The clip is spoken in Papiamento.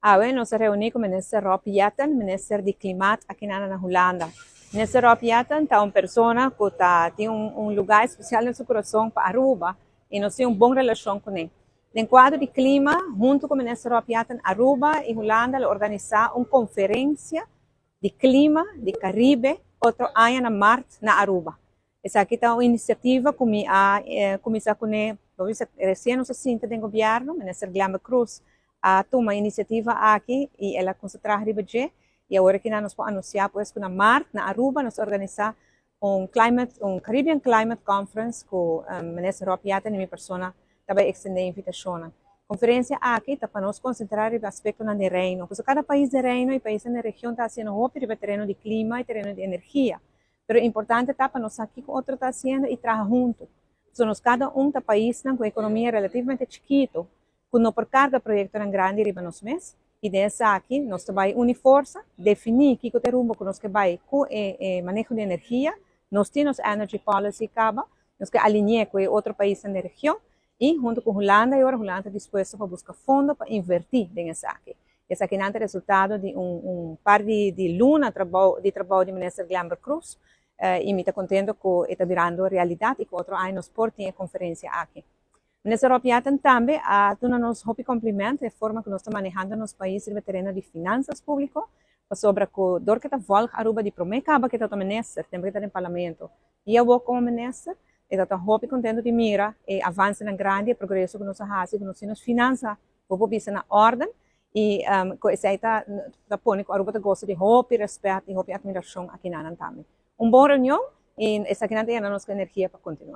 Awe nos a reuni cu Minister Rob Jetten, Minister di Klimaat aki na Hulanda. Minister Rob Jetten ta un persona cu tin un lugar especial den su curason pa Aruba y nos tin un bon relacion cu ne. Den cuadro di clima, hunto cu Minister Rob Jetten, Aruba y Hulanda a organisa un conferencia di clima di Caribe otro aña na maart na Aruba. Esaki ta un iniciativa cu mi a cuminsa cu ne, recien nos a sinta den gobierno. Minister Glenbert Croes a tuma iniciativa aki y el a concentra riba dje y awor cu nos por anuncia, pues, cu na maart na Aruba nos a organisa un Caribbean Climate Conference cu Minister Rob Jetten y mi persona ta bay extende invitacion. Conferencia aki ta pa nos concentra riba aspecto di Reino, pasobra cada pais di Reino y pais den region ta haciendo hopi riba tereno di clima y tereno di energia. Pero importante ta pa nos aki cu otro ta haciendo y traha hunto. So, nos cada un ta pais cu economia relativamente chikito, cu no por carga proyecto grandi riba nos mes, y den esaki nos ta bay uni forsa, defini kico ta e rumbo cu nos kier bay cu e maneho di energia. Nos tin energy policy caba, nos kier alinea cu otro pais den region y hunto cu Hulanda, y awor Hulanda ta dispuesto pa busca fondo pa inverti den esaki. Esaki ta resultado di un par di luna di trabou di Minister Glenbert Croes, y mi ta contento cu ta birando realidad y cu otro aña nos por tin e conferencia aki. Minister Rob Jetten tambe a duna nos hopi compliment e forma cu nos ta manehando nos pais den tereno di finanzas publico, pasobra cu dor cu ta volg Aruba di prome caba cu e ta minister, tempo cu ta den parlamento. Y awor como minister, e ta hopi contento di mira e avance na grandi, e progreso cu nos a haci, cu nos tin finanza, por bisa, na orden, y esey ta pone cu Aruba ta gosa di hopi respet y hopi admiracion aki na tambe. Un bon reunion y esaki ta yena nos energia pa continua.